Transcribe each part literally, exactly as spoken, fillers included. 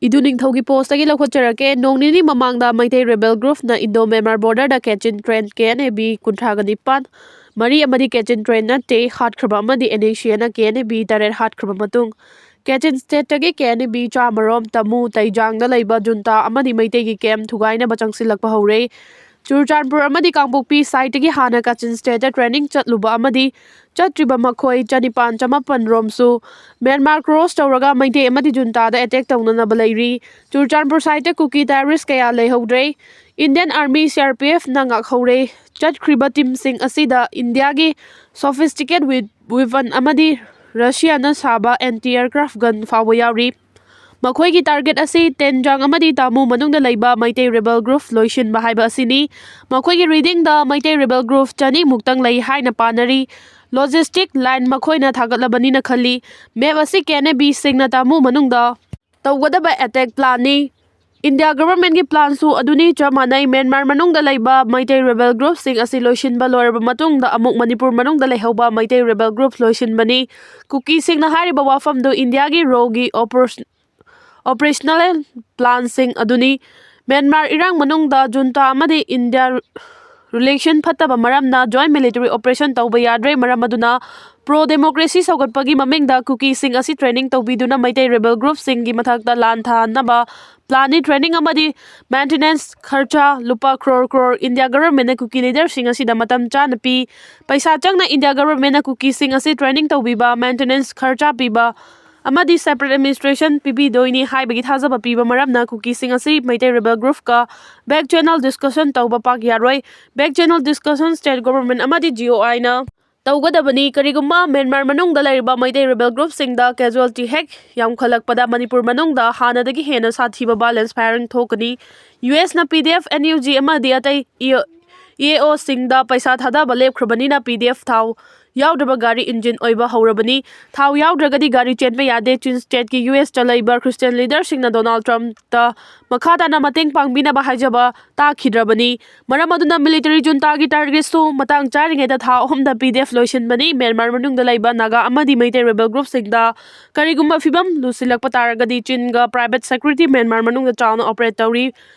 ꯏꯗꯨ ꯅꯤꯡꯊꯧꯒꯤ ꯄꯣꯁꯇꯒꯤ ꯂꯧꯈꯠꯆꯔꯛꯀꯦ꯫ ꯅꯣꯡ ꯅꯤꯅꯤ ꯃꯃꯥꯡꯗ ꯃꯩꯇꯩ ꯔꯦꯕꯦꯜ ꯒ꯭ꯔꯨꯞꯅ ꯏꯟꯗꯣ ꯃ꯭ꯌꯥꯟꯃꯥꯔ ꯕꯣꯔꯗꯔꯗ ꯀꯦꯆꯤꯟ ꯇ꯭ꯔꯦꯟ ꯀꯦ ꯑꯦꯟ ꯑꯦ ꯕꯤ ꯀꯨꯟꯊ꯭ꯔꯥꯒ ꯅꯤꯄꯥꯟ, ꯃꯔꯤ ꯑꯃꯗꯤ ꯀꯦꯆꯤꯟ ꯇ꯭ꯔꯦꯟ ꯅꯠꯇꯦ ꯍꯥꯠꯈ꯭ꯔꯕ ꯑꯃꯗꯤ ꯑꯦꯟ ꯑꯦ ꯁꯤ ꯑꯦꯅ ꯀꯦ ꯑꯦꯟ ꯑꯦ ꯕꯤ ꯇꯔꯦꯠ ꯍꯥꯠꯈ꯭ꯔꯕ ꯃꯇꯨꯡ, ꯀꯦꯆꯤꯟ ꯁ꯭ꯇꯦꯠꯇꯒꯤ ꯀꯦ ꯑꯦꯟ ꯑꯦ ꯕꯤ ꯆꯥꯃꯔꯣꯝ ꯇꯃꯨ ꯇꯩꯖꯥꯡꯗ ꯂꯩꯕ ꯖꯨꯟꯇꯥ ꯑꯃꯗꯤ ꯃꯩꯇꯩꯒꯤ ꯀꯦꯝꯞ ꯊꯨꯒꯥꯏꯅꯕ ꯆꯪꯁꯤꯜꯂꯛꯄ ꯍꯧꯔꯦ꯫ ꯆꯨꯔꯆꯥꯟꯄꯨꯔ ꯑꯃꯗꯤ ꯀꯥꯡꯄꯣꯛꯄꯤ ꯁꯥꯏꯠꯇꯒꯤ ꯍꯥꯟꯅ ꯀꯥꯆꯤꯟ ꯁ꯭ꯇꯦꯠꯇ ꯇ꯭ꯔꯦꯅꯤꯡ ꯆꯠꯂꯨꯕ ꯑꯃꯗꯤ ꯆꯠꯇ꯭ꯔꯤꯕ ꯃꯈꯣꯏ ꯆꯅꯤꯄꯥꯟ ꯆꯃꯥꯄꯟ ꯔꯣꯝꯁꯨ ꯃ꯭ꯌꯥꯟꯃꯥꯔ ꯀ꯭ꯔꯣꯁ ꯇꯧꯔꯒ ꯃꯩꯇꯩ ꯑꯃꯗꯤ ꯖꯨꯟꯇꯥꯗ ꯑꯦꯇꯦꯛ ꯇꯧꯅꯅꯕ ꯂꯩꯔꯤ꯫ ꯆꯨꯔꯆꯥꯟꯄꯨꯔ ꯁꯥꯏꯠꯇ ꯀꯨꯀꯤ ꯇꯦꯔꯣꯔꯤꯁ ꯀꯌꯥ ꯂꯩꯍꯧꯗ꯭ꯔꯦ꯫ Indian army, C R P ꯑꯦꯐꯅ ꯉꯥꯛꯍꯧꯔꯦ꯫ ꯆꯠꯈ꯭ꯔꯤꯕ ꯇꯤꯝꯁꯤꯡ ꯑꯁꯤꯗ ꯏꯟꯗꯤꯌꯥꯒꯤ ꯁꯣꯐꯤꯁꯇꯤꯀꯦꯠ ꯋꯤꯄꯟ ꯑꯃꯗꯤ ꯔꯁꯤꯌꯥꯅ ꯁꯥꯕ ꯑꯦꯟꯇꯤ ꯑꯦꯌꯔꯀ꯭ꯔꯥꯐ ꯒꯟ ꯐꯥꯎꯕ ꯌꯥꯎꯔꯤ꯫ ꯃꯈꯣꯏꯒꯤ ꯇꯥꯔꯒꯦꯠ ꯑꯁꯤ ꯇꯦꯟꯖꯥꯡ ꯑꯃꯗꯤ ꯇꯥꯃꯨ ꯃꯅꯨꯡꯗ ꯂꯩꯕ ꯃꯩꯇꯩ ꯔꯦꯕꯦꯜ ꯒ꯭ꯔꯨꯞ ꯂꯣꯏꯁꯤꯟꯕ ꯍꯥꯏꯕ ꯑꯁꯤꯅꯤ꯫ ꯃꯈꯣꯏꯒꯤ ꯔꯤꯗꯤꯡꯗ ꯃꯩꯇꯩ ꯔꯦꯕꯦꯜ ꯒ꯭ꯔꯨꯞ ꯆꯅꯤ ꯃꯨꯛꯇꯪ ꯂꯩ ꯍꯥꯏꯅ ꯄꯥꯅꯔꯤ꯫ ꯂꯣꯖꯤꯁꯇꯤꯛ ꯂꯥꯏꯟ ꯃꯈꯣꯏꯅ ꯊꯥꯒꯠꯂꯕꯅꯤꯅ ꯈꯜꯂꯤ꯫ ꯃꯦꯞ ꯑꯁꯤ ꯀꯦ ꯑꯦꯟ ꯑꯦ ꯕꯤꯁꯤꯡꯅ ꯇꯥꯃꯨ ꯃꯅꯨꯡꯗ ꯇꯧꯒꯗꯕ ꯑꯦꯇꯦꯛ ꯄ꯭ꯂꯥꯟꯅꯤ꯫ ꯏꯟꯗꯤꯌꯥ ꯒꯚꯔꯟꯃꯦꯟꯠꯀꯤ ꯄ꯭ꯂꯥꯟꯁꯨ ꯑꯗꯨꯅꯤ ꯆꯞ ꯃꯥꯟꯅꯩ꯫ ꯃ꯭ꯌꯥꯟꯃꯥꯔ ꯃꯅꯨꯡꯗ ꯂꯩꯕ ꯃꯩꯇꯩ ꯔꯦꯕꯦꯜ ꯒ꯭ꯔꯨꯞꯁꯤꯡ ꯑꯁꯤ ꯂꯣꯏꯁꯤꯟꯕ ꯂꯣꯏꯔꯕ ꯃꯇꯨꯡꯗ ꯑꯃꯨꯛ ꯃꯅꯤꯄꯨꯔ ꯃꯅꯨꯡꯗ ꯂꯩꯍꯧꯕ ꯃꯩꯇꯩ ꯔꯦꯕꯦꯜ ꯒ꯭ꯔꯨꯞ ꯂꯣꯏꯁꯤꯟꯕꯅꯤ꯫ ꯀꯨꯀꯤꯁꯤꯡꯅ ꯍꯥꯏꯔꯤꯕ ꯋꯥꯐꯝꯗꯨ ꯏꯟꯗꯤꯌꯥꯒꯤ ꯔꯣꯒꯤ ꯑꯣꯄꯔꯦꯁ-, ꯑꯣꯄꯔꯦꯁꯅꯦꯜ ꯄ꯭ꯂꯥꯟꯁꯤꯡ ꯑꯗꯨꯅꯤ꯫ ꯃ꯭ꯌꯥꯟꯃꯥꯔ ꯏꯔꯥꯡ ꯃꯅꯨꯡꯗ ꯖꯨꯟꯇꯥ ꯑꯃꯗꯤ ꯏꯟꯗꯤꯌꯥ ꯔꯤꯂꯦꯁꯟ ꯐꯠꯇꯕ ꯃꯔꯝꯅ ꯖꯣꯏꯟꯠ ꯃꯤꯂꯤꯇꯔꯤ ꯑꯣꯄꯔꯦꯁꯟ ꯇꯧꯕ ꯌꯥꯗ꯭ꯔꯦ꯫ ꯃꯔꯝ ꯑꯗꯨꯅ ꯄ꯭ꯔꯣ ꯗꯦꯃꯣꯀ꯭ꯔꯦꯁꯤ ꯁꯧꯒꯠꯄꯒꯤ ꯃꯃꯤꯡꯗ ꯀꯨꯀꯤꯁꯤꯡ ꯑꯁꯤ ꯇ꯭ꯔꯦꯅꯤꯡ ꯇꯧꯕꯤꯗꯨꯅ ꯃꯩꯇꯩ ꯔꯦꯕꯦꯜ ꯒ꯭ꯔꯨꯞꯁꯤꯡꯒꯤ ꯃꯊꯛꯇ ꯂꯥꯟ ꯊꯥꯍꯟꯅꯕ ꯄ꯭ꯂꯥꯟꯅꯤ꯫ ꯇ꯭ꯔꯦꯅꯤꯡ ꯑꯃꯗꯤ ꯃꯦꯟꯇꯦꯅꯦꯟꯁ ꯈꯔꯆꯥ ꯂꯨꯄꯥ ꯀ꯭ꯔꯣꯔ ꯀ꯭ꯔꯣꯔ ꯏꯟꯗꯤꯌꯥ ꯒꯚꯔꯟꯃꯦꯟꯠꯅ ꯀꯨꯀꯤ ꯂꯤꯗꯔꯁꯤꯡ ꯑꯁꯤꯗ ꯃꯇꯝ ꯆꯥꯅ ꯄꯤ꯫ ꯄꯩꯁꯥ ꯆꯪꯅ ꯏꯟꯗꯤꯌꯥ ꯒꯚꯔꯟꯃꯦꯟꯠꯅ ꯀꯨꯀꯤꯁꯤꯡ ꯑꯁꯤ ꯇ꯭ꯔꯦꯅꯤꯡ ꯇꯧꯕꯤꯕ, ꯃꯦꯟꯇꯦꯅꯦꯟꯁ ꯈꯔꯆꯥ ꯄꯤꯕ ꯑꯃꯗꯤ ꯁꯦꯄꯔꯦꯠ ꯑꯦꯗꯃꯤꯅꯤꯁꯇ꯭ꯔꯦꯁꯟ ꯄꯤꯕꯤꯗꯣꯏꯅꯤ ꯍꯥꯏꯕꯒꯤ ꯊꯥꯖꯕ ꯄꯤꯕ ꯃꯔꯝꯅ ꯀꯨꯀꯤꯁꯤꯡ ꯑꯁꯤ ꯃꯩꯇꯩ ꯔꯦꯕꯦꯜ ꯒ꯭ꯔꯨꯞꯀ ꯕꯦꯛ ꯆꯦꯅꯦꯜ ꯗꯤꯁꯀꯁꯟ ꯇꯧꯕ ꯄꯥꯛ ꯌꯥꯔꯣꯏ꯫ Back channel discussion state government ꯑꯃꯗꯤ ꯖꯤ ꯑꯣ ꯑꯥꯏꯅ ꯇꯧꯒꯗꯕꯅꯤ꯫ ꯀꯔꯤꯒꯨꯝꯕ ꯃ꯭ꯌꯥꯟꯃꯥꯔ ꯃꯅꯨꯡꯗ ꯂꯩꯔꯤꯕ ꯃꯩꯇꯩ ꯔꯦꯕꯦꯜ ꯒ꯭ꯔꯨꯞꯁꯤꯡꯗ ꯀꯦꯖꯨꯋꯦꯜꯇꯤ ꯍꯦꯛ ꯌꯥꯝꯈꯠꯂꯛꯄꯗ ꯃꯅꯤꯄꯨꯔ ꯃꯅꯨꯡꯗ ꯍꯥꯟꯅꯗꯒꯤ ꯍꯦꯟꯅ ꯁꯥꯊꯤꯕ ꯚꯥꯏꯂꯦꯟꯁ ꯐꯥꯏꯌꯔꯤꯡ ꯊꯣꯛꯀꯅꯤ꯫ ꯌꯨ ꯑꯦꯁꯅ P D F, N U G ꯑꯃꯗꯤ ꯑꯇꯩ ꯏ ꯑꯣ ꯁꯤꯡꯗ ꯄꯩꯁꯥ ꯊꯥꯗꯕ ꯂꯦꯞꯈ꯭ꯔꯕꯅꯤꯅ ꯄꯤ ꯗꯤ ꯑꯦꯐ ꯊꯥꯎ ꯌꯥꯎꯗ꯭ꯔꯕ ꯒꯥꯔꯤ ꯏꯟꯖꯤꯟ ꯑꯣꯏꯕ ꯍꯧꯔꯕꯅꯤ꯫ ꯊꯥꯎ ꯌꯥꯎꯗ꯭ꯔꯒꯗꯤ ꯒꯥꯔꯤ ꯆꯦꯟꯕ ꯌꯥꯗꯦ꯫ ꯆꯤꯟ ꯁ꯭ꯇꯦꯠꯀꯤ ꯌꯨ ꯑꯦꯁꯇ ꯂꯩꯕ ꯈ꯭ꯔꯤꯁꯇꯤꯌꯟ ꯂꯤꯗꯔꯁꯤꯡꯅ ꯗꯣꯅꯥꯜꯗ ꯇ꯭ꯔꯝꯞꯇ ꯃꯈꯥ ꯇꯥꯅ ꯃꯇꯦꯡ ꯄꯥꯡꯕꯤꯅꯕ ꯍꯥꯏꯖꯕ ꯇꯥꯈꯤꯗ꯭ꯔꯕꯅꯤ꯫ ꯃꯔꯝ ꯑꯗꯨꯅ ꯃꯤꯂꯤꯇꯔꯤ ꯖꯨꯟꯇꯥꯒꯤ ꯇꯥꯔꯒꯦꯠꯁꯨ ꯃꯇꯥꯡ ꯆꯥꯔꯤꯉꯩꯗ ꯊꯥ ꯑꯍꯨꯝꯗ ꯄꯤ ꯗꯤ ꯑꯦꯐ ꯂꯣꯏꯁꯤꯟꯕꯅꯤ꯫ ꯃ꯭ꯌꯥꯟꯃꯥꯔ ꯃꯅꯨꯡꯗ ꯂꯩꯕ ꯅꯥꯒꯥ ꯑꯃꯗꯤ ꯃꯩꯇꯩ ꯔꯦꯕꯦꯜ ꯒ꯭ꯔꯨꯞꯁꯤꯡꯗ ꯀꯔꯤꯒꯨꯝꯕ ꯐꯤꯕꯝ ꯂꯨꯁꯤꯜꯂꯛꯄ ꯇꯥꯔꯒꯗꯤ ꯆꯤꯟꯒ ꯄ꯭ꯔꯥꯏꯚꯦꯠ ꯁꯦꯀ꯭ꯌꯨꯔꯤꯇꯤ ꯃ꯭ꯌꯥꯟꯃꯥꯔ ꯃꯅꯨꯡꯗ ꯆꯥꯎꯅ ꯑꯣꯄꯔꯦꯠ ꯇꯧꯔꯤ꯫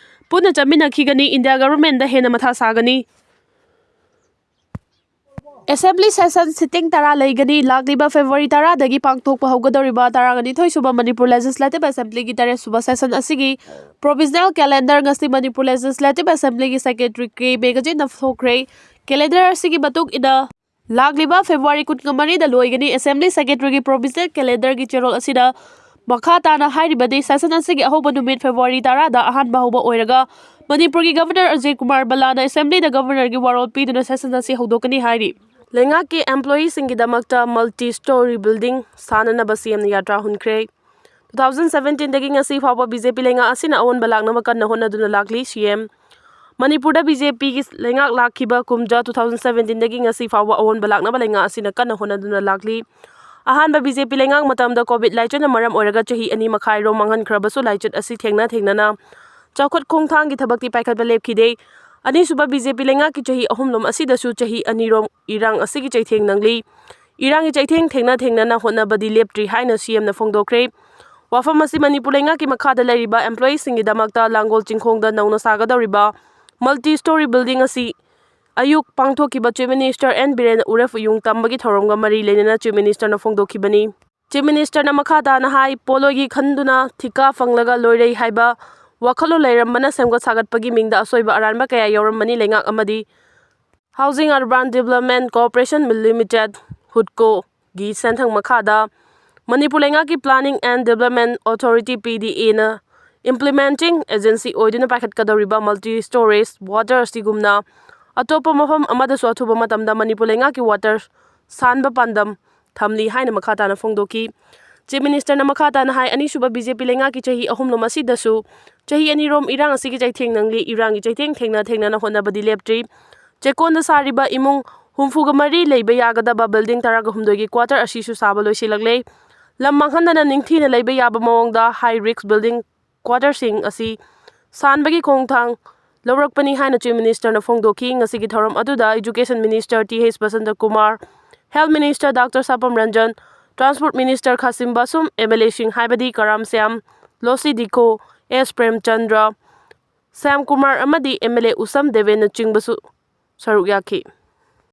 ꯄꯨꯟꯅ ꯆꯠꯃꯤꯟꯅꯈꯤꯒꯅꯤ꯫ ꯏꯟꯗꯤꯌꯥ ꯒꯚꯔꯟꯃꯦꯟꯗ ꯍꯦꯟꯅ ꯃꯊꯥ ꯁꯥꯒꯅꯤ꯫ ꯑꯦꯁꯦꯝꯕ꯭ꯂꯤ ꯁꯦꯁꯟ ꯁꯤꯇꯤꯡ ꯇꯔꯥ ꯂꯩꯒꯅꯤ꯫ ꯂꯥꯛꯂꯤꯕ ꯐꯦꯕ꯭ꯔꯨꯋꯥꯔꯤ ꯇꯔꯥꯗꯒꯤ ꯄꯥꯡꯊꯣꯛꯄ ꯍꯧꯒꯗꯧꯔꯤꯕ ꯇꯔꯥꯒ ꯅꯤꯊꯣꯏ ꯁꯨꯕ ꯃꯅꯤꯄꯨꯔ ꯂꯦꯖꯤꯁꯂꯦꯇꯤꯚ ꯑꯦꯁꯦꯝꯕ꯭ꯂꯤꯒꯤ ꯇꯔꯦꯠ ꯁꯨꯕ ꯁꯦꯁꯟ ꯑꯁꯤꯒꯤ ꯄ꯭ꯔꯣꯚꯤꯖꯅꯦꯜ ꯀꯦꯂꯦꯟꯗꯔ ꯉꯁꯤ ꯃꯅꯤꯄꯨꯔ ꯂꯦꯖꯤꯁꯂꯦꯇꯤꯚ ꯑꯦꯁꯦꯝꯕ꯭ꯂꯤꯒꯤ ꯁꯦꯀ꯭ꯔꯦꯇꯔꯤ ꯀꯦ ꯃꯦꯒꯥꯖꯤꯟꯅ ꯐꯣꯡꯈ꯭ꯔꯦ꯫ ꯀꯦꯂꯦꯟꯗꯔ ꯑꯁꯤꯒꯤ ꯃꯇꯨꯡ ꯏꯟꯅ ꯂꯥꯛꯂꯤꯕ ꯐꯦꯕ꯭ꯔꯨꯋꯥꯔꯤ ꯀꯨꯟꯃꯔꯤꯗ ꯂꯣꯏꯒꯅꯤ꯫ ꯑꯦꯁꯦꯝꯕ꯭ꯂꯤ ꯁꯦꯀ꯭ꯔꯦꯇꯔꯤꯒꯤ ꯄ꯭ꯔꯣꯚꯤꯖꯅꯦꯜ ꯀꯦꯂꯦꯟꯗꯔꯒꯤ ꯆꯦꯔꯣꯜ ꯑꯁꯤꯗ ꯃꯈꯥ ꯇꯥꯅ ꯍꯥꯏꯔꯤꯕꯗꯤ, ꯁꯦꯁꯟ ꯑꯁꯤꯒꯤ ꯑꯍꯧꯕ ꯅꯨꯃꯤꯠ ꯐꯦꯕ꯭ꯔꯨꯋꯥꯔꯤ ꯇꯔꯥꯗ ꯑꯍꯥꯟꯕ ꯍꯧꯕ ꯑꯣꯏꯔꯒ, ꯃꯅꯤꯄꯨꯔꯒꯤ ꯒꯚꯔꯅꯔ ꯑꯖꯤꯠ ꯀꯨꯃꯥꯔ ꯚꯜꯂꯥꯅ ꯑꯦꯁꯦꯝꯕ꯭ꯂꯤꯗ ꯒꯚꯔꯅꯔꯒꯤ ꯋꯥꯔꯣꯜ ꯄꯤꯗꯨꯅ ꯁꯦꯁꯟ ꯑꯁꯤ ꯍꯧꯗꯣꯛꯀꯅꯤ ꯍꯥꯏꯔꯤ꯫ ꯂꯩꯉꯥꯛꯀꯤ ꯑꯦꯝꯄ꯭ꯂꯣꯌꯤꯁꯤꯡꯒꯤꯗꯃꯛꯇ ꯃꯜꯇꯤ ꯁ꯭ꯇꯣꯔꯤ ꯕꯤꯜꯗꯤꯡ ꯁꯥꯅꯅꯕ ꯁꯤ ꯑꯦꯝꯅ ꯌꯥꯇ꯭ꯔꯥ ꯍꯨꯟꯈ꯭ꯔꯦ꯫ ꯇꯨ ꯊꯥꯎꯖꯟ ꯁꯕꯦꯟꯇꯤꯟꯗꯒꯤ ꯉꯁꯤ ꯐꯥꯎꯕ ꯕꯤ ꯖꯦ ꯄꯤ ꯂꯩꯉꯥꯛ ꯑꯁꯤꯅ ꯑꯑꯣꯟꯕ ꯂꯥꯛꯅꯕ ꯀꯟꯅ ꯍꯣꯠꯅꯗꯨꯅ ꯂꯥꯛꯂꯤ꯫ ꯁꯤ ꯑꯦꯝ ꯃꯅꯤꯄꯨꯔꯗ ꯕꯤ ꯖꯦ ꯄꯤꯒꯤ ꯂꯩꯉꯥꯛ ꯂꯥꯛꯈꯤꯕ ꯀꯨꯝꯖꯥ ꯇꯨ ꯊꯥꯎꯖꯟ ꯁꯕꯦꯟꯇꯤꯟꯗꯒꯤ ꯉꯁꯤ ꯐꯥꯎꯕ ꯑꯑꯣꯟꯕ ꯂꯥꯛꯅꯕ ꯂꯩꯉꯥꯛ ꯑꯁꯤꯅ ꯀꯟꯅ ꯍꯣꯠꯅꯗꯨꯅ ꯂꯥꯛꯂꯤ꯫ ꯑꯍꯥꯟꯕ ꯕꯤ ꯖꯦ ꯄꯤ ꯂꯩꯉꯥꯛ ꯃꯇꯝꯗ ꯀꯣꯚꯤꯗ ꯂꯥꯏꯆꯠꯅ ꯃꯔꯝ ꯑꯣꯏꯔꯒ ꯆꯍꯤ ꯑꯅꯤ ꯃꯈꯥꯏꯔꯣꯝ ꯃꯥꯡꯍꯟꯈ꯭ꯔꯕꯁꯨ, ꯂꯥꯏꯆꯠ ꯑꯁꯤ ꯊꯦꯡꯅ ꯊꯦꯡꯅꯅ ꯆꯥꯎꯈꯠ ꯈꯣꯡꯊꯥꯡꯒꯤ ꯊꯕꯛꯇꯤ ꯄꯥꯏꯈꯠꯄ ꯂꯦꯞꯈꯤꯗꯦ꯫ ꯑꯅꯤꯁꯨꯕ ꯕꯤ ꯖꯦ ꯄꯤ ꯂꯩꯉꯥꯛꯀꯤ ꯆꯍꯤ ꯑꯍꯨꯝꯂꯣꯝ ꯑꯁꯤꯗꯁꯨ ꯆꯍꯤ ꯑꯅꯤꯔꯣꯝ ꯏꯔꯥꯡ ꯑꯁꯤꯒꯤ ꯆꯩꯊꯦꯡ ꯅꯪꯂꯤ꯫ ꯏꯔꯥꯡꯒꯤ ꯆꯩꯊꯦꯡ ꯊꯦꯡꯅ ꯊꯦꯡꯅꯅ ꯍꯣꯠꯅꯕꯗꯤ ꯂꯦꯞꯇ꯭ꯔꯤ ꯍꯥꯏꯅ ꯁꯤ ꯑꯦꯝꯅ ꯐꯣꯡꯗꯣꯛꯈ꯭ꯔꯦ꯫ ꯋꯥꯐꯝ ꯑꯁꯤ ꯃꯅꯤꯄꯨꯔ ꯂꯩꯉꯥꯛꯀꯤ ꯃꯈꯥꯗ ꯂꯩꯔꯤꯕ ꯑꯦꯝꯄ꯭ꯂꯣꯌꯤꯁꯤꯡꯒꯤꯗꯃꯛꯇ ꯂꯥꯡꯒꯣꯜ ꯆꯤꯡꯈꯣꯡꯗ ꯅꯧꯅ ꯁꯥꯒꯗꯧꯔꯤꯕ ꯃꯜꯇꯤ ꯁ꯭ꯇꯣꯔꯤ ꯕꯤꯜꯗꯤꯡ ꯑꯁꯤ ꯑꯌꯨꯛ ꯄꯥꯡꯊꯣꯛꯈꯤꯕ ꯆꯤꯐ ꯃꯤꯅꯤꯁꯇꯔ ꯑꯦꯟ ꯕꯤꯔꯦꯟ ꯎꯔꯐ ꯎꯌꯨꯡ ꯇꯝꯕꯒꯤ ꯊꯧꯔꯝꯒ ꯃꯔꯤ ꯂꯩꯅꯅ ꯆꯤꯐ ꯃꯤꯅꯤꯁꯇꯔꯅ ꯐꯣꯡꯗꯣꯛꯈꯤꯕꯅꯤ꯫ ꯆꯤꯐ ꯃꯤꯅꯤꯁꯇꯔꯅ ꯃꯈꯥ ꯇꯥꯅ ꯍꯥꯏ, ꯄꯣꯠꯂꯣꯏꯒꯤ ꯈꯟꯗꯨꯅ ꯊꯤꯀꯥ ꯐꯪꯂꯒ ꯂꯣꯏꯔꯩ ꯍꯥꯏꯕ ꯋꯥꯈꯜꯂꯣꯟ ꯂꯩꯔꯝꯕꯅ ꯁꯦꯝꯒꯠ ꯁꯥꯒꯠꯄꯒꯤ ꯃꯤꯡꯗ ꯑꯁꯣꯏꯕ ꯑꯔꯥꯟꯕ ꯀꯌꯥ ꯌꯥꯎꯔꯝꯕꯅꯤ꯫ ꯂꯩꯉꯥꯛ ꯑꯃꯗꯤ Housing Urban Development Corporation Limited, ꯍꯨꯗꯀꯣꯒꯤ ꯁꯦꯟꯊꯪ ꯃꯈꯥꯗ ꯃꯅꯤꯄꯨꯔ ꯂꯩꯉꯥꯛꯀꯤ Planning and Development Authority, ꯄꯤ ꯗꯤ ꯑꯦꯅ implementing agency ꯑꯣꯏꯗꯨꯅ ꯄꯥꯏꯈꯠꯀꯗꯧꯔꯤꯕ multi storage water ꯑꯁꯤꯒꯨꯝꯅ ꯑꯇꯣꯞꯄ ꯃꯐꯝ ꯑꯃꯗꯁꯨ ꯑꯊꯨꯕ ꯃꯇꯝꯗ ꯃꯅꯤꯄꯨꯔ ꯂꯩꯉꯥꯛꯀꯤ water ꯁꯥꯟꯕ ꯄꯥꯟꯗꯝ ꯊꯝꯂꯤ ꯍꯥꯏꯅ ꯃꯈꯥ ꯇꯥꯅ ꯐꯣꯡꯗꯣꯛꯈꯤ꯫ ꯆꯤꯐ ꯃꯤꯅꯤꯁꯇꯔꯅ ꯃꯈꯥ ꯇꯥꯅ ꯍꯥꯏ, ꯑꯅꯤꯁꯨꯕ ꯕꯤ ꯖꯦ ꯄꯤ ꯂꯩꯉꯥꯛꯀꯤ ꯆꯍꯤ ꯑꯍꯨꯝꯂꯣꯝ ꯑꯁꯤꯗꯁꯨ ꯆꯍꯤ ꯑꯅꯤꯔꯣꯝ ꯏꯔꯥꯡ ꯑꯁꯤꯒꯤ ꯆꯩꯊꯦꯡ ꯅꯪꯂꯤ꯫ ꯏꯔꯥꯡꯒꯤ ꯆꯩꯊꯦꯡ ꯊꯦꯡꯅ ꯊꯦꯡꯅꯅ ꯍꯣꯠꯅꯕꯗꯤ ꯂꯦꯞꯇ꯭ꯔꯤ꯫ ꯆꯦꯛꯀꯣꯟꯗ ꯁꯥꯔꯤꯕ ꯏꯃꯨꯡ ꯍꯨꯝꯐꯨꯒ ꯃꯔꯤ ꯂꯩꯕ ꯌꯥꯒꯗꯕ building ꯇꯔꯥꯒ ꯍꯨꯝꯗꯣꯏꯒꯤ quarter ꯑꯁꯤꯁꯨ ꯁꯥꯕ ꯂꯣꯏꯁꯤꯜꯂꯛꯂꯦ꯫ ꯂꯝ ꯃꯥꯡꯍꯟꯗꯅ ꯅꯤꯡꯊꯤꯅ ꯂꯩꯕ ꯌꯥꯕ ꯃꯑꯣꯡꯗ high risk building quarterꯁꯤꯡ ꯑꯁꯤ ꯁꯥꯟꯕꯒꯤ ꯈꯣꯡꯊꯥꯡ ꯂꯧꯔꯛꯄꯅꯤ ꯍꯥꯏꯅ Chief Ministerꯅ ꯐꯣꯡꯗꯣꯛꯈꯤ꯫ ꯉꯁꯤꯒꯤ ꯊꯧꯔꯝ ꯑꯗꯨꯗ Education Minister T H Basanta Kumar, Health Minister doctor Sapam Ranjan, Transport Minister Khashim Vashum, MLAꯁꯤꯡ ꯍꯥꯏꯕꯗꯤ ꯀꯔꯥꯝ ꯁ꯭ꯌꯥꯝ, ꯂꯣꯁꯤ ꯗꯤꯈꯣ, ꯑꯦꯁ ꯄ꯭ꯔꯦꯝꯆꯟꯗ꯭ꯔ, ꯁ꯭ꯌꯥꯝ ꯀꯨꯃꯥꯔ ꯑꯃꯗꯤ MLA ꯎꯁꯝ ꯗꯦꯕꯦꯟꯅꯆꯤꯡꯕꯁꯨ ꯁꯔꯨꯛ ꯌꯥꯈꯤ꯫